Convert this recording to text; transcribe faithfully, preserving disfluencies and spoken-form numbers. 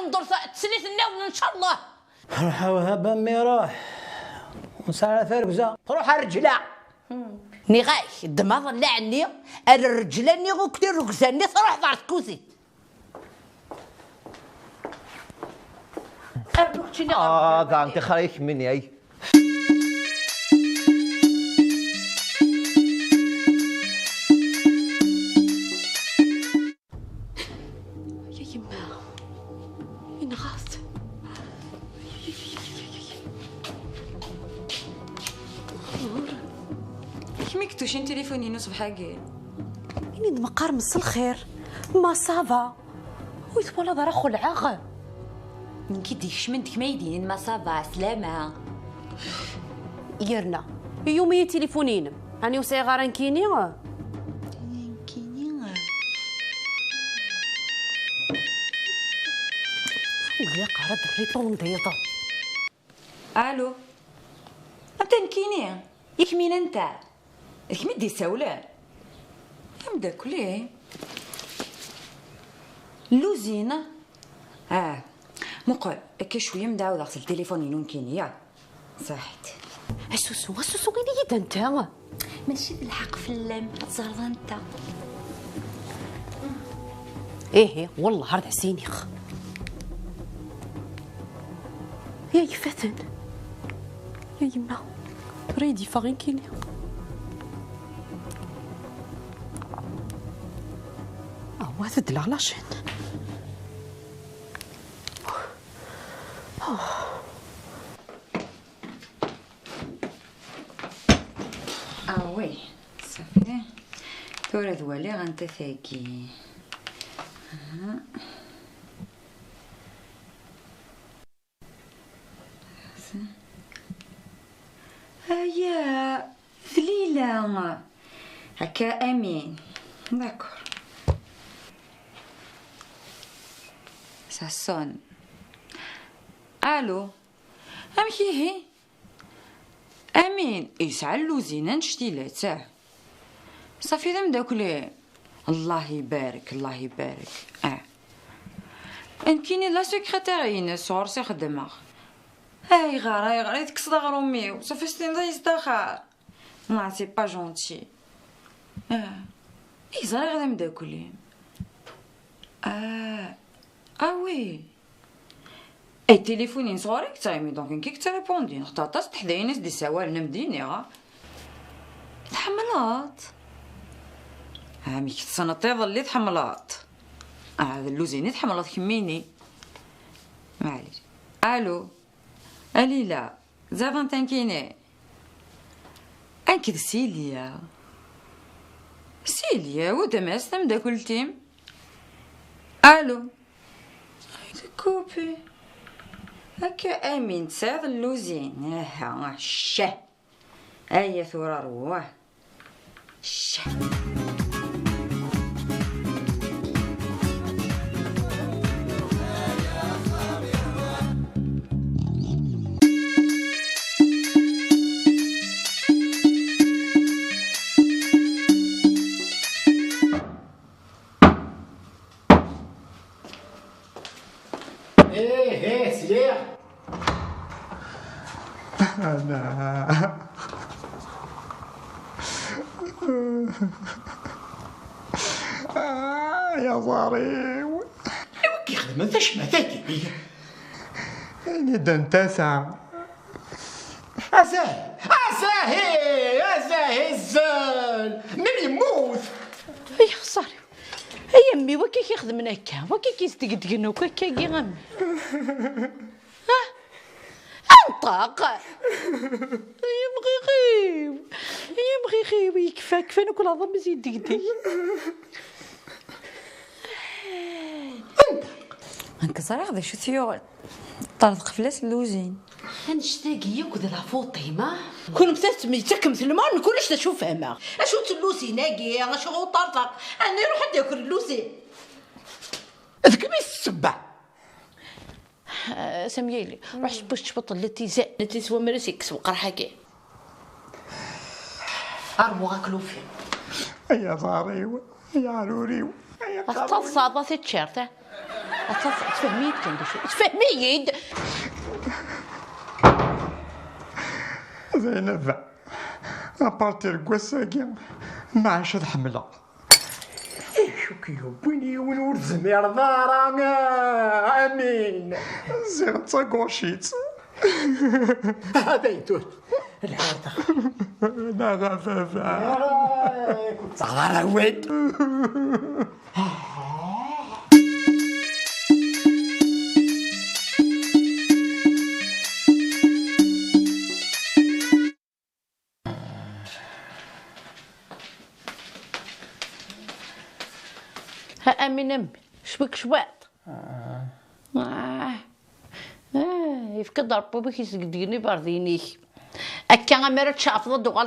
Nḍer teslit nniḍen, ncallah. Ruḥ a Wahab, a mmi, ruḥ. Ur nesɛi ara targza. Truḥ a rreǧla. Nniɣ-ak, ddem aḍellaɛ-nni, ar rreǧla-nni, akked tirrugza-nni, truḥ ɣer tkuzint. Rnu keččini ɣer Ah, rreǧla-nni. Dan tixer-ik mini, ay. Ya yemma, yenɣa-t. Kemm i yeṭṭucin tilifun-inu ṣṣbeḥ-agi? Ini-d meqqar mselxir, ma ça va? Ur twalaḍ ara xelɛeɣ? Nekk i d-ikecmen deg ma yi-d-inin ma ça va, slama. Yerna, yumi-yi tilifun-inem. Ɛni ur sɛiɣ ara nekkini? Nekkini? Ur ilaq ara d-rripundiḍ. Allô? Anta nekkini? Yak min anta? D kemm i d-isawlen? Ameddakel-i? Lluzin? Ah, muqel, akka cwiya mi d-ɛawdeɣ s ltilifun-inu nekkini, ya. Ṣaḥit. Asusu, asusu, ini-yi-d anta. Mačči d lḥeqq fell-am, ad teẓreḍ anta. Ihi, wellah ar d as-iniɣ. Ya ifaten. Ya yemma. Tura i d-yeffeɣ nekkini. Ah, wa tedleɣ la chaîne. Ah oui, ça fait. Tura ad waliɣ anta tagi. Aha. Aya, d Lila. Akka, Amin. D'accord. Ça sonne. Allô? Amek ihi? Amin, yesɛa lluzin annect-ilat, ah. Ṣafi d ameddakel-im. Allah ibarek, Allah ibarek. Ah. Nekkini d la secrétaire-ines, ɣur-s i xeddmeɣ. Ayɣer, ayɣer i tekkseḍ aɣrum-iw? Ṣafi s-tiniḍ-iyi-d axir. Non, c'est pas gentil. Ah. I ẓriɣ d ameddakel-im. Ah. Ah oui. Ay, tilifun-ines ɣur-i i yettɣimi, donc nekk i yettrépondin. Xaṭer aṭas n teḥdayin i s-d-issawalen, am d-iniɣ. Tḥemmleḍ? Amek tessneḍ iḍelli tḥemmleḍ? Ah, d lluzin i tḥemmleḍ kemmini. Maɛlic. Allô? A Lila, ẓriḍ anta nekkini? Nekk d Silya. Silya, weltma-s tameddakelt-im. Allô? Ay, tkupi. Akka, Amin, tesɛiḍ lluzin? Aha, ccah. Aya tura rwah. Ccah. Ih, ih, sliɣ. Ana. Ah, ya ẓẓar-iw. Anwa i k-ixedmen tacmat-agi? Ini-d anta-tt. Azah! Azahi! Azahi zzel! Mim yemmut! Ay xeṣṣar-iw! Ay a mmi, wakka i k-ixedmen akka, wakka i k-isdegdgen akk akkagi a mmi. Ah! Anṭeq! Ay amɣiɣ-iw! Ay amɣiɣ-iw, yekfa, kfan akk leɛḍam i s-yeddegdeg. Anṭeq! Nekk ẓriɣ d acu t-yuɣen. Ṭṭerḍeq fell-as lluzin. Annect-agi yakk d la faute-im, ah? Kunemti ad ttemyettakemt lmal, nekk ulac d acu fehmeɣ. Acu-tt lluzin-agi, acu ṭṭerḍeq? Ɛni iruḥ ad d-yaker lluzin? D kemm i s-ssebba. Ah, Samyeli, ruḥ seww-as cwiṭ n lati zan, lati s wammer i s-yekkes weqraḥ-agi. Rbu aklufi. Ay aḍar-iw, ay aɛrur-iw, ay aqerruy-iw. Ad tettaḍsaḍ a tiččirt, ah? Tfehmem-iyi-d kan d acu? Tfehmem-iyi-d! D ayen a baba. Apartir n wass-agi, maɛac ad ḥemmleɣ. Acu k-yewwin yiwen ur tezmireḍ ara, a Amin? Ziɣ d tagucit. Dayen tura. Lḥerta. Neɣ a baba. Ur ttaɣ ara awal. Ha Amin, Amin, cwiṭ cwiṭ. Ah. Ah, yefka-d Ṛebbi amek isegdgen iberdiyen-ik. Akka, amar ad tceɛfeḍ, ad d-uɣal